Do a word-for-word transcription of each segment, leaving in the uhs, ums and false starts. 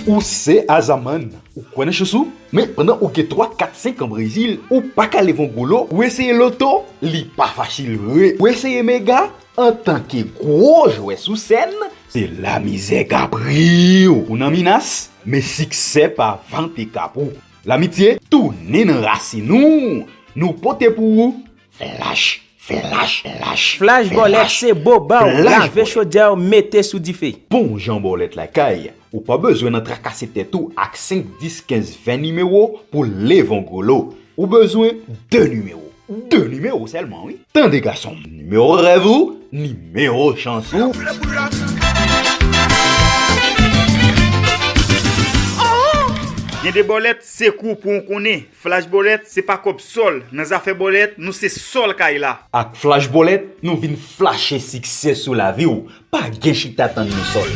Ou se Azaman, ou kwè nan chans ou? Men pandan ou gen twa, kat, senk an Brezil, ou pa ka leve yon gwo lo, ou eseye loto, li pa fasil vre. Ou eseye mega, antanke gwo jwè sou sèn, se lamizè k ap ri w. Ou nan minas, men siksè pa vante kap ou. Lamitye tounen nan rasin ou. Nou pote pou ou Flash, flash, flash, Flash bòlèt se bo ba w, lave chodyè w, mete sou dife. Bon jan bòlèt lakay, ou pa bezwen nan trakase tèt ou ak senk, dis, kenz, ven nimewo pou leve yon gwo lo. Ou bezwen de nimewo. De nimewo sèlman, wi. Tande gason m, nimewo rèv ou, nimewo chans ou. Gen de bòlèt, se kou pou w konnen. Flash bòlèt, se pa kòb sòl. Nan zafè bòlèt, nou se sòl kay la. Ak Flash bòlèt, nou vin flache siksè sou lavi w. Pa gen chita tann nan sòl.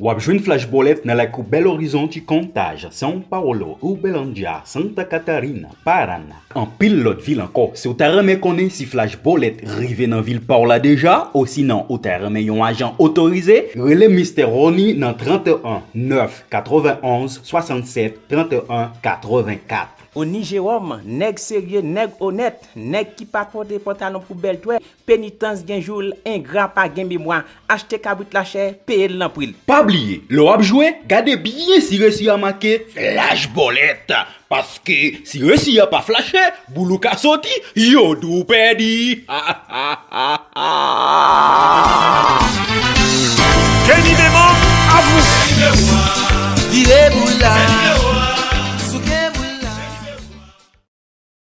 W ap jwenn Flash bòlèt nan lakou Belo Horizonte, Contagem, São Paulo, Uberlândia, Santa Catarina, Paraná. Anpil lòt vil ankò. Si w ta renmen konnen si Flash bòlèt rive nan vil pa w la deja, osinon ou ta renmen yon ajan otorize, rele Mistè Rony nan trente et un neuf quatre-vingt-onze soixante-sept trente et un quatre-vingt-quatre. Oni Jewòm, nèg serye, nèg onèt, nèg ki pa pote pantalon pou bèl twè, penitans gen jou l, engra pa gen memwa, achte kabrit lachè, peye l nan pri l. Pa bliye, lè w ap jwe, gade byen si resi a make Flash Bòlèt. Paske si resi a pa flache, boul ou ka soti, yo di w pèdi. Kenny Bemon, à vous. Vire boul la.